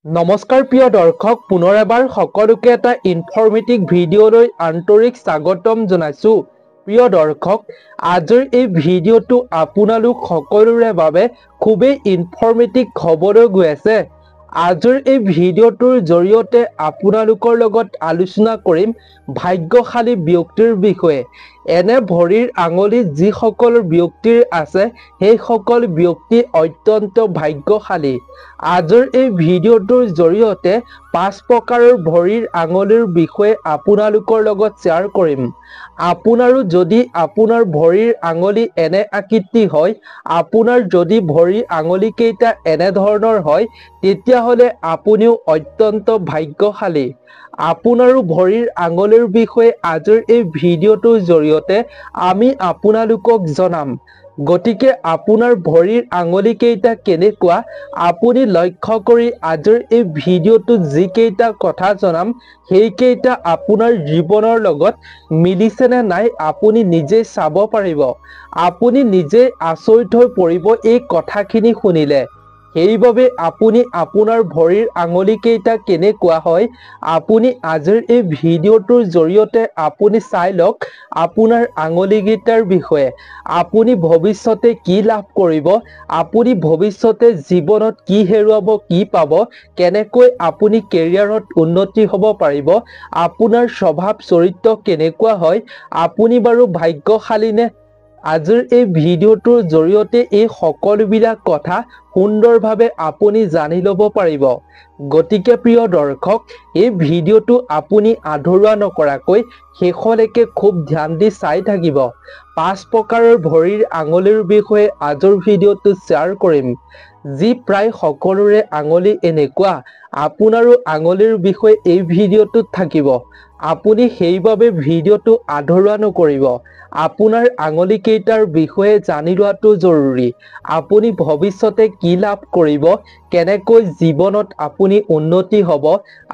নমস্কাৰ প্ৰিয় দৰ্শক, পুনৰ এবাৰ সকলোকে এটা ইনফৰ্মেটিভ ভিডিঅ'লৈ আন্তৰিক স্বাগতম জনাইছো। প্ৰিয় দৰ্শক, আজিৰ এই ভিডিঅ'টো আপোনালোক সকলোৰে বাবে খুবেই ইনফৰ্মেটিভ হ'বলৈ গৈ আছে। আজিৰ এই ভিডিঅ'টোৰ জৰিয়তে আপোনালোকৰ লগত আলোচনা কৰিম ভাগ্যশালী ব্যক্তিৰ বিষয়ে। এনে ভৰিৰ আঙুলি যিসকল ব্যক্তিৰ আছে, সেইসকল ব্যক্তি অত্যন্ত ভাগ্যশালী। আজিৰ এই ভিডিঅ'টোৰ জৰিয়তে 5 প্ৰকাৰৰ ভৰিৰ আঙুলিৰ বিষয়ে আপোনালোকৰ লগত শ্বেয়াৰ কৰিম। আপোনাৰো যদি আপোনাৰ ভৰিৰ আঙুলি এনে আকৃতি হয়, আপোনাৰ যদি ভৰিৰ আঙুলিকেইটা এনেধৰণৰ হয়, তেতিয়াহ'লে আপুনিও অত্যন্ত ভাগ্যশালী। আপোনাৰো ভৰিৰ আঙুলিৰ বিষয়ে আজিৰ এই ভিডিঅ'টোৰ জৰিয়তে আমি আপোনালোকক জনাম। গতিকে আপোনাৰ ভৰিৰ আঙুলিকেইটা কেনেকুৱা আপুনি লক্ষ্য কৰি আজিৰ এই ভিডিঅ'টোত যিকেইটা কথা জনাম, সেইকেইটা আপোনাৰ জীৱনৰ লগত মিলিছেনে নাই আপুনি নিজে চাব পাৰিব। আপুনি নিজে আচৰিত হৈ পৰিব এই কথাখিনি শুনিলে। সেইবাবে আপুনি আপোনাৰ ভৰিৰ আঙুলিকেইটা কেনেকুৱা হয় আপুনি আজিৰ এই ভিডিঅ'টোৰ জৰিয়তে আপুনি চাই লওক। আপোনাৰ আঙুলিকেইটাৰ বিষয়ে আপুনি ভৱিষ্যতে কি লাভ কৰিব, আপুনি ভৱিষ্যতে জীৱনত কি হেৰুৱাব, কি পাব, কেনেকৈ আপুনি কেৰিয়াৰত উন্নতি হ'ব পাৰিব, আপোনাৰ স্বভাৱ চৰিত্ৰ কেনেকুৱা হয়, আপুনি বাৰু ভাগ্যশালী নে, আজিৰ এই ভিডিঅ'টোৰ জৰিয়তে এই সকলোবিলাক কথা সুন্দৰভাৱে আপুনি জানি ল'ব পাৰিব। গতিকে প্ৰিয় দৰ্শক, এই ভিডিঅ'টো আপুনি আধৰুৱা নকৰাকৈ শেষলৈকে খুব ধ্যান দি চাই থাকিব। 5 প্ৰকাৰৰ ভৰিৰ আঙুলিৰ বিষয়ে আজিৰ ভিডিঅ'টো শ্বেয়াৰ কৰিম, যি প্ৰায় সকলোৰে আঙুলি এনেকুৱা। আপোনাৰো আঙুলিৰ বিষয়ে এই ভিডিঅ'টোত থাকিব। আপুনি সেইবাবে ভিডিঅ'টো আধৰুৱা নকৰিব। আপোনাৰ আঙুলিকেইটাৰ বিষয়ে জানি লোৱাটো জৰুৰী। আপুনি ভৱিষ্যতে কি লাভ কৰিব, কেনেকৈ জীৱনত আপুনি উন্নতি হ'ব,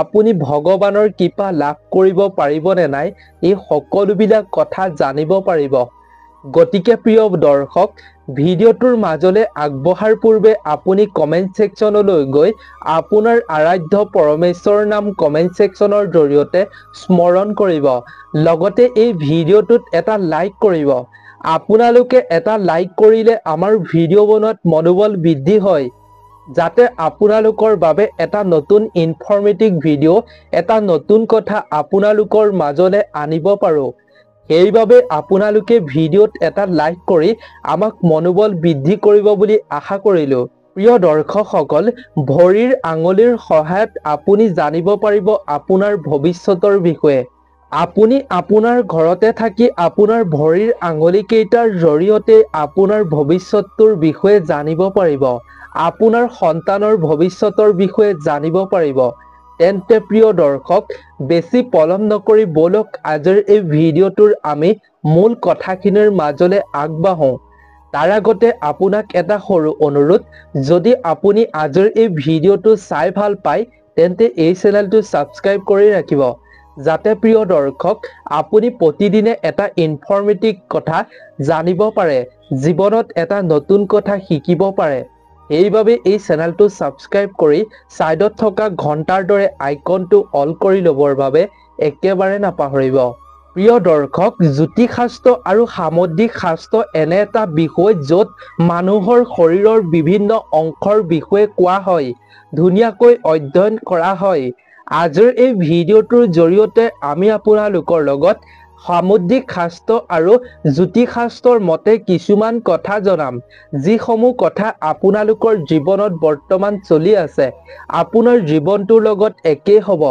আপুনি ভগৱানৰ কৃপা লাভ কৰিব পাৰিবনে নাই, এই সকলোবিলাক কথা জানিব পাৰিব। গতিকে প্ৰিয় দৰ্শক, ভিডিঅ'টোৰ মাজলৈ আগবঢ়াৰ পূৰ্বে আপুনি কমেণ্ট ছেকশ্যনলৈ গৈ আপোনাৰ আৰাধ্য পৰমেশ্বৰৰ নাম কমেণ্ট ছেকশ্যনৰ জৰিয়তে স্মৰণ কৰিব। লগতে এই ভিডিঅ'টোত এটা লাইক কৰিব। আপোনালোকে এটা লাইক কৰিলে আমাৰ ভিডিঅ' বনোৱাত মনোবল বৃদ্ধি হয়, যাতে আপোনালোকৰ বাবে এটা নতুন ইনফৰ্মেটিভ ভিডিঅ', এটা নতুন কথা আপোনালোকৰ মাজলৈ আনিব পাৰোঁ। সেইবাবে আপোনালোকে ভিডিঅ'ত এটা লাইক কৰি আমাক মনোবল বৃদ্ধি কৰিব বুলি আশা কৰিলোঁ। প্ৰিয় দৰ্শকসকল, ভৰিৰ আঙুলিৰ সহায়ত আপুনি জানিব পাৰিব আপোনাৰ ভৱিষ্যতৰ বিষয়ে। আপুনি আপোনাৰ ঘৰতে থাকি আপোনাৰ ভৰিৰ আঙুলিকেইটাৰ জৰিয়তে আপোনাৰ ভৱিষ্যতটোৰ বিষয়ে জানিব পাৰিব, আপোনাৰ সন্তানৰ ভৱিষ্যতৰ বিষয়ে জানিব পাৰিব। তেন্তে প্ৰিয় দৰ্শক, বেছি পলম নকৰি ব'লক আজিৰ এই ভিডিঅ'টোৰ আমি মূল কথাখিনিৰ মাজলৈ আগবাঢ়োঁ। তাৰ আগতে আপোনাক এটা সৰু অনুৰোধ, যদি আপুনি আজিৰ এই ভিডিঅ'টো চাই ভাল পায় তেন্তে এই চেনেলটো ছাবস্ক্ৰাইব কৰি ৰাখিব, যাতে প্ৰিয় দৰ্শক আপুনি প্ৰতিদিনে এটা ইনফৰ্মেটিভ কথা জানিব পাৰে, জীৱনত এটা নতুন কথা শিকিব পাৰে। সেইবাবে এই চেনেলটো ছাবস্ক্ৰাইব কৰি ছাইডত থকা ঘণ্টাৰ দৰে আইকনটো অল কৰি ল'বৰ বাবে একেবাৰে নাপাহৰিব। প্ৰিয় দৰ্শক, জ্যোতিষশাস্ত্ৰ আৰু সামুদ্ৰিক শাস্ত্ৰ এনে এটা বিষয় য'ত মানুহৰ শৰীৰৰ বিভিন্ন অংশৰ বিষয়ে কোৱা হয়, ধুনীয়াকৈ অধ্যয়ন কৰা হয়। আজিৰ এই ভিডিঅ'টোৰ জৰিয়তে আমি আপোনালোকৰ লগত সামুদ্ৰিক শাস্ত্ৰ আৰু জ্যোতিষশাস্ত্ৰৰ মতে কিছুমান কথা জনাম, যিসমূহ কথা আপোনালোকৰ জীৱনত বৰ্তমান চলি আছে, আপোনাৰ জীৱনটোৰ লগত একেই হ'ব।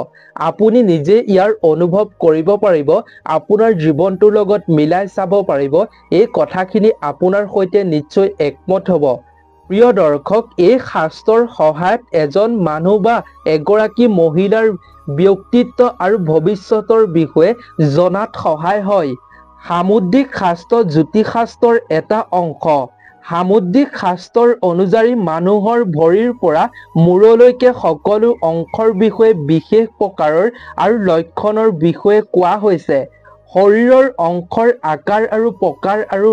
আপুনি নিজে ইয়াৰ অনুভৱ কৰিব পাৰিব, আপোনাৰ জীৱনটোৰ লগত মিলাই চাব পাৰিব। এই কথাখিনি আপোনাৰ সৈতে নিশ্চয় একমত হ'ব। প্ৰিয় দৰ্শক, এই শাস্ত্ৰৰ সহায়ত এজন মানুহ বা এগৰাকী মহিলাৰ ব্যক্তিত্ব আৰু ভৱিষ্যতৰ বিষয়ে জনাত সহায় হয়। সামুদ্ৰিক শাস্ত্ৰ জ্যোতিষশাস্ত্ৰৰ এটা অংশ। সামুদ্ৰিক শাস্ত্ৰৰ অনুযায়ী মানুহৰ ভৰিৰ পৰা মূৰলৈকে সকলো অংশৰ বিষয়ে বিশেষ প্ৰকাৰৰ আৰু লক্ষণৰ বিষয়ে কোৱা হৈছে। শৰীৰৰ অংশৰ আকাৰ আৰু প্ৰকাৰ আৰু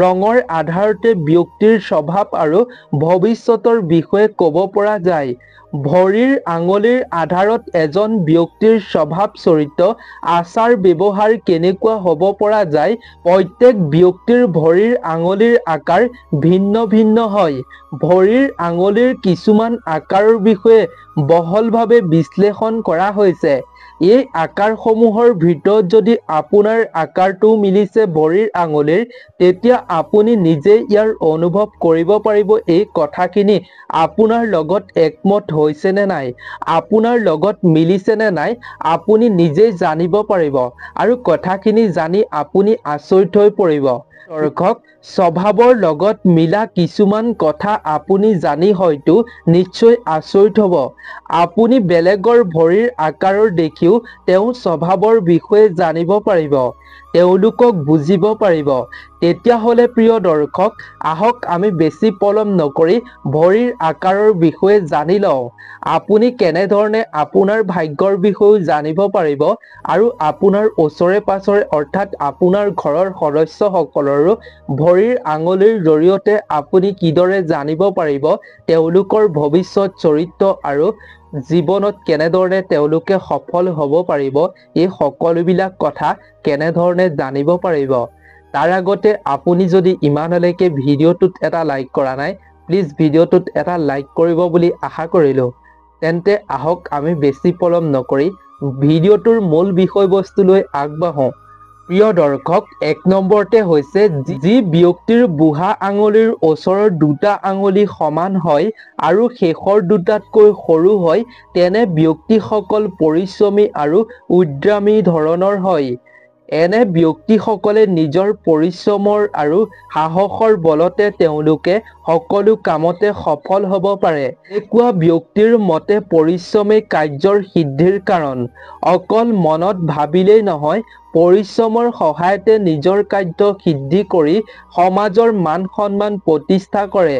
ৰঙৰ আধাৰতে ব্যক্তিৰ স্বভাৱ আৰু ভৱিষ্যতৰ বিষয়ে ক'ব পৰা যায়। ভৰিৰ আঙুলিৰ আধাৰত এজন ব্যক্তিৰ স্বভাৱ চৰিত্ৰ, আচাৰ ব্যৱহাৰ কেনেকুৱা হ'ব পৰা যায়। প্ৰত্যেক ব্যক্তিৰ ভৰিৰ আঙুলিৰ আকাৰ ভিন্ন ভিন্ন হয়। ভৰিৰ আঙুলিৰ কিছুমান আকাৰৰ বিষয়ে বহলভাৱে বিশ্লেষণ কৰা হৈছে। এই আকাৰসমূহৰ ভিতৰত যদি আপোনাৰ আকাৰটো মিলিছে ভৰিৰ আঙুলিৰ, তেতিয়া আপুনি নিজেই ইয়াৰ অনুভৱ কৰিব পাৰিব এই কথাখিনি আপোনাৰ লগত একমত হৈছে নে নাই, আপোনাৰ লগত মিলিছে নে নাই, আপুনি নিজেই জানিব পাৰিব আৰু কথাখিনি জানি আপুনি আচৰিত হৈ পৰিব। দৰ্শক, স্বভাৱৰ লগত মিলা কিছুমান কথা আপুনি জানি হয়তো নিশ্চয় আচৰিত হ'ব। আপুনি বেলেগৰ ভৰিৰ আকাৰৰ দেখিও তেওঁৰ স্বভাৱৰ বিষয়ে জানিব পাৰিব, তেওঁলোকক বুজিব পাৰিব। তেতিয়াহ'লে প্ৰিয় দৰ্শক, আহক আমি বেছি পলম নকৰি ভৰিৰ আকাৰৰ বিষয়ে জানি লওঁ। আপুনি কেনেধৰণে আপোনাৰ ভাগ্যৰ বিষয়েও জানিব পাৰিব আৰু আপোনাৰ ওচৰে পাঁজৰে অৰ্থাৎ আপোনাৰ ঘৰৰ সদস্যসকলৰো ভৰিৰ আঙুলিৰ জৰিয়তে আপুনি কিদৰে জানিব পাৰিব তেওঁলোকৰ ভৱিষ্যত চৰিত্ৰ আৰু জীৱনত কেনেধৰণে তেওঁলোকে সফল হ'ব পাৰিব, এই সকলোবিলাক কথা কেনেধৰণে জানিব পাৰিব। তাৰ আগতে আপুনি যদি ইমানলৈকে ভিডিঅ'টোত এটা লাইক কৰা নাই, প্লিজ ভিডিঅ'টোত এটা লাইক কৰিব বুলি আশা কৰিলোঁ। তেন্তে আহক আমি বেছি পলম নকৰি ভিডিঅ'টোৰ মূল বিষয়বস্তুলৈ আগবাঢ়োঁ। প্ৰিয় দৰ্শক, এক নম্বৰতে হৈছে যি ব্যক্তিৰ বুঢ়া আঙুলিৰ ওচৰৰ দুটা আঙুলি সমান হয় আৰু শেষৰ দুটাতকৈ সৰু হয়, তেনে ব্যক্তিসকল পৰিশ্ৰমী আৰু উদ্যমী ধৰণৰ হয়। এনে ব্যক্তিসকলে নিজৰ পৰিশ্ৰমৰ আৰু সাহসৰ বলতে তেওঁলোকে সকলো কামতে সফল হ'ব পাৰে। এনেকুৱা ব্যক্তিৰ মতে পৰিশ্ৰমেই কাৰ্যৰ সিদ্ধিৰ কাৰণ। অকল মনত ভাবিলেই নহয়, পৰিশ্ৰমৰ সহায়তে নিজৰ কাৰ্য সিদ্ধি কৰি সমাজৰ মান সন্মান প্ৰতিষ্ঠা কৰে।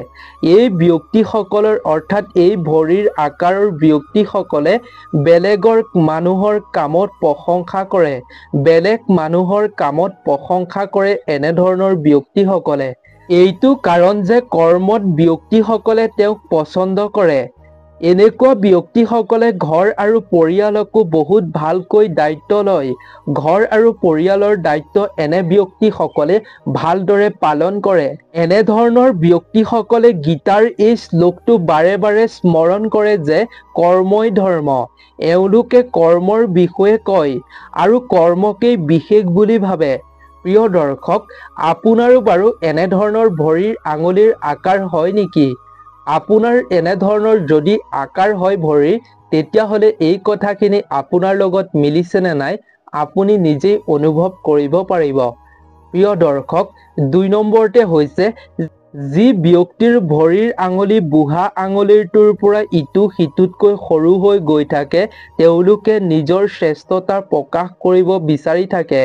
এই ব্যক্তিসকলৰ অৰ্থাৎ এই ভৰিৰ আকাৰৰ ব্যক্তিসকলে বেলেগৰ মানুহৰ কামত প্ৰশংসা কৰে, বেলেগ মানুহৰ কামত প্ৰশংসা কৰে এনেধৰণৰ ব্যক্তিসকলে। এইটো কাৰণ যে কৰ্মত ব্যক্তিসকলে তেওঁক পচন্দ কৰে। এনেকুৱা ব্যক্তিসকলে ঘৰ আৰু পৰিয়ালকো বহুত ভালকৈ দায়িত্ব লয়। ঘৰ আৰু পৰিয়ালৰ দায়িত্ব এনে ব্যক্তিসকলে ভালদৰে পালন কৰে। এনেধৰণৰ ব্যক্তিসকলে গীতাৰ এই শ্লোকটো বাৰে বাৰে স্মৰণ কৰে যে কৰ্মই ধৰ্ম। এওঁলোকে কৰ্মৰ বিষয়ে কয় আৰু কৰ্মকেই বিশেষ বুলি ভাবে। প্ৰিয় দৰ্শক, আপোনাৰো বাৰু এনেধৰণৰ ভৰিৰ আঙুলিৰ আকাৰ হয় নেকি? আপোনাৰ এনেধৰণৰ যদি আকাৰ হয় ভৰিৰ, তেতিয়াহ'লে এই কথাখিনি আপোনাৰ লগত মিলিছে নে নাই আপুনি নিজেই অনুভৱ কৰিব পাৰিব। প্ৰিয় দৰ্শক, দুই নম্বৰতে হৈছে যি ব্যক্তিৰ ভৰিৰ আঙুলি বুঢ়া আঙুলিটোৰ পৰা ইটো সিটোতকৈ সৰু হৈ গৈ থাকে, তেওঁলোকে নিজৰ শ্ৰেষ্ঠতা প্ৰকাশ কৰিব বিচাৰি থাকে।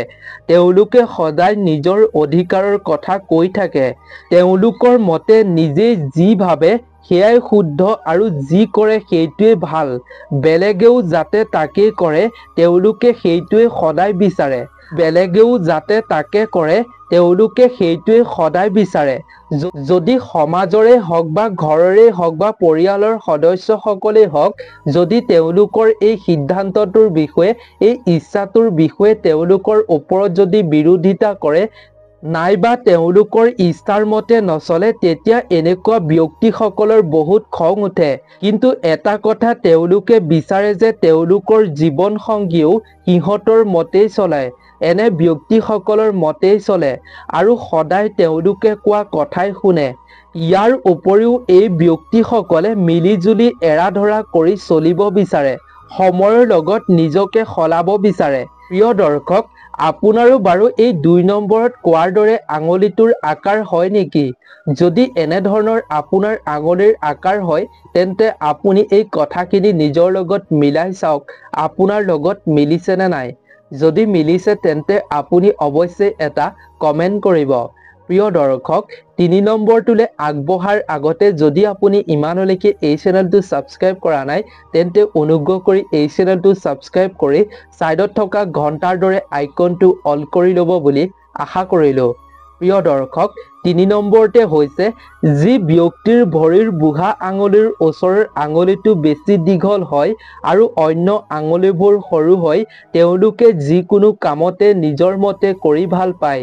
তেওঁলোকে সদায় নিজৰ অধিকাৰৰ কথা কৈ থাকে। তেওঁলোকৰ মতে নিজে যি ভাবে সেয়াই শুদ্ধ আৰু যি কৰে সেইটোৱেই ভাল, বেলেগেও যাতে তাকেই কৰে তেওঁলোকে সেইটোৱেই সদায় বিচাৰে। বেলেগেও যাতে তাকে কৰে তেওঁলোকে সেইটোৱেই সদায় বিচাৰে। যদি সমাজৰে হওক বা ঘৰৰে হওক বা পৰিয়ালৰ সদস্যসকলেই হওক, যদি তেওঁলোকৰ এই সিদ্ধান্তটোৰ বিষয়ে, এই ইচ্ছাটোৰ বিষয়ে তেওঁলোকৰ ওপৰত যদি বিৰোধিতা কৰে নাইবা তেওঁলোকৰ ইচ্ছাৰ মতে নচলে, তেতিয়া এনেকুৱা ব্যক্তিসকলৰ বহুত খং উঠে। কিন্তু এটা কথা তেওঁলোকে বিচাৰে যে তেওঁলোকৰ জীৱন সংগীও সিহঁতৰ মতেই চলে, এনে ব্যক্তিসকলৰ মতেই চলে আৰু সদায় তেওঁলোকে কোৱা কথাই শুনে। ইয়াৰ উপৰিও এই ব্যক্তিসকলে মিলিজুলি এৰা ধৰা কৰি চলিব বিচাৰে, সময়ৰ লগত নিজকে সলাব বিচাৰে। প্ৰিয় দৰ্শক, আপোনাৰো বাৰু এই দুই নম্বৰত কোৱাৰ দৰে আঙুলিটোৰ আকাৰ হয় নেকি? যদি এনেধৰণৰ আপোনাৰ আঙুলিৰ আকাৰ হয়, তেন্তে আপুনি এই কথাখিনি নিজৰ লগত মিলাই চাওক, আপোনাৰ লগত মিলিছে নে নাই। যদি মিলিছে তেন্তে আপুনি অৱশ্যে এটা কমেণ্ট কৰিব। প্ৰিয় দৰ্শক, তিনি নম্বৰটোলৈ আগবঢ়াৰ আগতে যদি আপুনি ইমানলৈকে এই চেনেলটো ছাবস্ক্ৰাইব কৰা নাই, তেন্তে অনুগ্ৰহ কৰি এই চেনেলটো ছাবস্ক্ৰাইব কৰি ছাইডত থকা ঘণ্টাৰ দৰে আইকনটো অল কৰি ল'ব বুলি আশা কৰিলোঁ। প্ৰিয় দৰ্শক, 3 নম্বৰতে হৈছে যি ব্যক্তিৰ ভৰিৰ বুঢ়া আঙুলিৰ ওচৰৰ আঙুলিটো বেছি দীঘল হয় আৰু অন্য আঙুলিবোৰ সৰু হয়, তেওঁলোকে যিকোনো কামতে নিজৰ মতে কৰি ভাল পায়।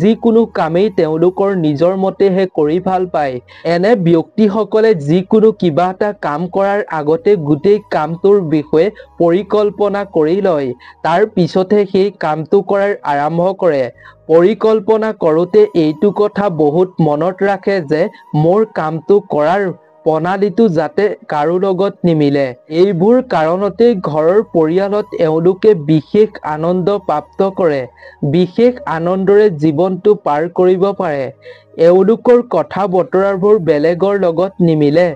যিকোনো কামেই তেওঁলোকৰ নিজৰ মতেহে কৰি ভাল পায়। এনে ব্যক্তিসকলে যিকোনো কিবা এটা কাম কৰাৰ আগতে গোটেই কামটোৰ বিষয়ে পৰিকল্পনা কৰি লয়, তাৰ পিছতহে সেই কামটো কৰাৰ আৰম্ভ কৰে। পৰিকল্পনা কৰোঁতে এইটো কথা বহুত মনত ৰাখে যে মোৰ কামটো কৰাৰ প্ৰণালীটো যাতে কাৰো লগত নিমিলে। এইবোৰ কাৰণতেই ঘৰৰ পৰিয়ালত এওঁলোকে বিশেষ আনন্দ প্ৰাপ্ত কৰে, বিশেষ আনন্দৰে জীৱনটো পাৰ কৰিব পাৰে। এওঁলোকৰ কথা বতৰাবোৰ বেলেগৰ লগত নিমিলে।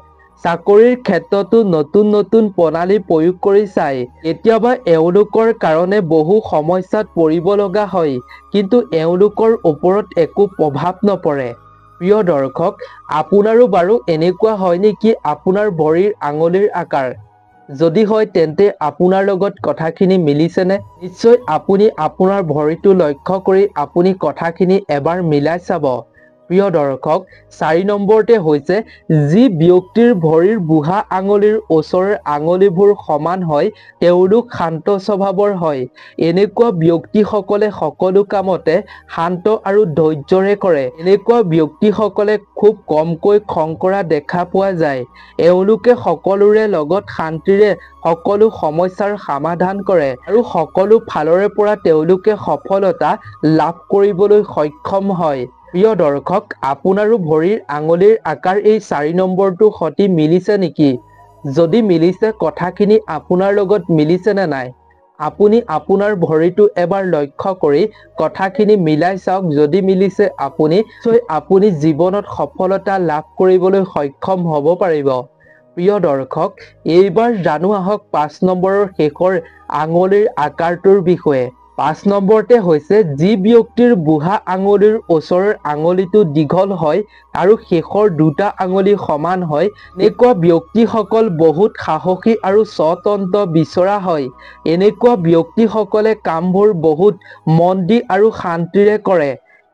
চাকৰিৰ ক্ষেত্ৰতো নতুন নতুন প্ৰণালী প্ৰয়োগ কৰি চায়। কেতিয়াবা এওঁলোকৰ কাৰণে বহু সমস্যাত পৰিব লগা হয়, কিন্তু এওঁলোকৰ ওপৰত একো প্ৰভাৱ নপৰে। প্ৰিয় দৰ্শক, আপোনাৰো বাৰু এনেকুৱা হয় নেকি আপোনাৰ ভৰিৰ আঙুলিৰ আকাৰ? যদি হয় তেন্তে আপোনাৰ লগত কথাখিনি মিলিছেনে? নিশ্চয় আপুনি আপোনাৰ ভৰিটো লক্ষ্য কৰি আপুনি কথাখিনি এবাৰ মিলাই চাব। প্ৰিয় দৰ্শক, 4 নম্বৰতে হৈছে যি ব্যক্তিৰ ভৰিৰ বুঢ়া আঙুলিৰ ওচৰৰ আঙুলিবোৰ সমান হয়, তেওঁলোক শান্ত স্বভাৱৰ হয়। এনেকুৱা ব্যক্তিসকলে সকলো কামতে শান্ত আৰু ধৈৰ্যৰে কৰে। এনেকুৱা ব্যক্তিসকলে খুব কমকৈ খং কৰা দেখা পোৱা যায়। এওঁলোকে সকলোৰে লগত শান্তিৰে সকলো সমস্যাৰ সমাধান কৰে আৰু সকলো ফালৰে পৰা তেওঁলোকে সফলতা লাভ কৰিবলৈ সক্ষম হয়। প্ৰিয় দৰ্শক, আপোনাৰো ভৰিৰ আঙুলিৰ আকাৰ এই 4 নম্বৰটোৰ সৈতে মিলিছে নেকি? যদি মিলিছে, কথাখিনি আপোনাৰ লগত মিলিছে নে নাই? আপুনি আপোনাৰ ভৰিটো এবাৰ লক্ষ্য কৰি কথাখিনি মিলাই চাওক। যদি মিলিছে, আপুনি নিশ্চয় আপুনি জীৱনত সফলতা লাভ কৰিবলৈ সক্ষম হ'ব পাৰিব। প্ৰিয় দৰ্শক, এইবাৰ জানো আহক 5 নম্বৰৰ শেষৰ আঙুলিৰ আকাৰটোৰ বিষয়ে। 5 নম্বৰতে হৈছে যি ব্যক্তিৰ বুঢ়া আঙুলিৰ ওচৰৰ আঙুলিটো দীঘল হয় আৰু শেষৰ দুটা আঙুলি সমান হয়, এনেকুৱা ব্যক্তিসকল বহুত সাহসী আৰু স্বতন্ত্ৰ বিচৰা হয়। এনেকুৱা ব্যক্তিসকলে কামবোৰ বহুত মন দি আৰু শান্তিৰে কৰে।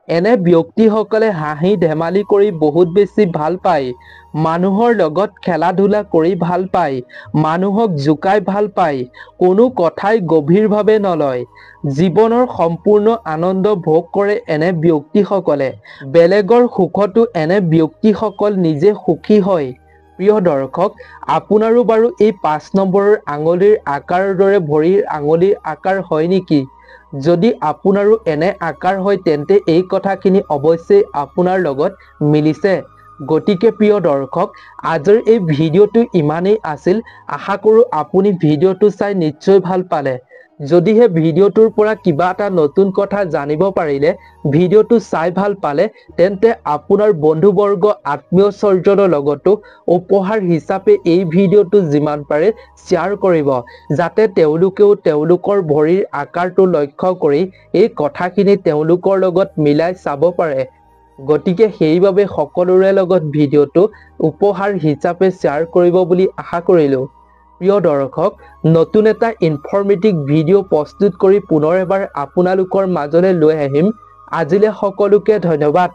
এনে ব্যক্তিসকলে হাঁহি ধেমালি কৰি বহুত বেছি ভাল পায়, মানুহৰ লগত খেলা ধূলা কৰি ভাল পায়, মানুহক জোকাই ভাল পায়, কোনো কথাই গভীৰভাৱে নলয়, জীৱনৰ সম্পূৰ্ণ আনন্দ ভোগ কৰে। এনে ব্যক্তিসকলে বেলেগৰ সুখতো এনে ব্যক্তিসকল নিজে সুখী হয়। প্ৰিয় দৰ্শক, আপোনাৰো বাৰু এই 5 নম্বৰৰ আঙুলিৰ আকাৰৰ দৰে ভৰিৰ আঙুলিৰ আকাৰ হয় নেকি? যদি আপোনাৰো এনে আকাৰ হয়, তেন্তে এই কথাখিনি অৱশ্যেই আপোনাৰ লগত মিলিছে। গতিকে প্ৰিয় দৰ্শক, আজিৰ এই ভিডিঅ'টো ইমানেই আছিল। আশা কৰোঁ আপুনি ভিডিঅ'টো চাই নিশ্চয় ভাল পালে। যদিহে ভিডিঅ'টোৰ পৰা কিবা এটা নতুন কথা জানিব পাৰিলে, ভিডিঅ'টো চাই ভাল পালে, তেন্তে আপোনাৰ বন্ধুবৰ্গ, আত্মীয় স্বজনৰ লগতো উপহাৰ হিচাপে এই ভিডিঅ'টো যিমান পাৰে শ্বেয়াৰ কৰিব, যাতে তেওঁলোকেও তেওঁলোকৰ ভৰিৰ আকাৰটো লক্ষ্য কৰি এই কথাখিনি তেওঁলোকৰ লগত মিলাই চাব পাৰে। গতিকে সেইবাবে সকলোৰে লগত ভিডিঅ'টো উপহাৰ হিচাপে শ্বেয়াৰ কৰিব বুলি আশা কৰিলোঁ। প্ৰিয় দৰ্শক, নতুন এটা ইনফৰ্মেটিভ ভিডিঅ' প্ৰস্তুত কৰি পুনৰ এবাৰ আপোনালোকৰ মাজলৈ লৈ আহিম। আজিলৈ সকলোকে ধন্যবাদ।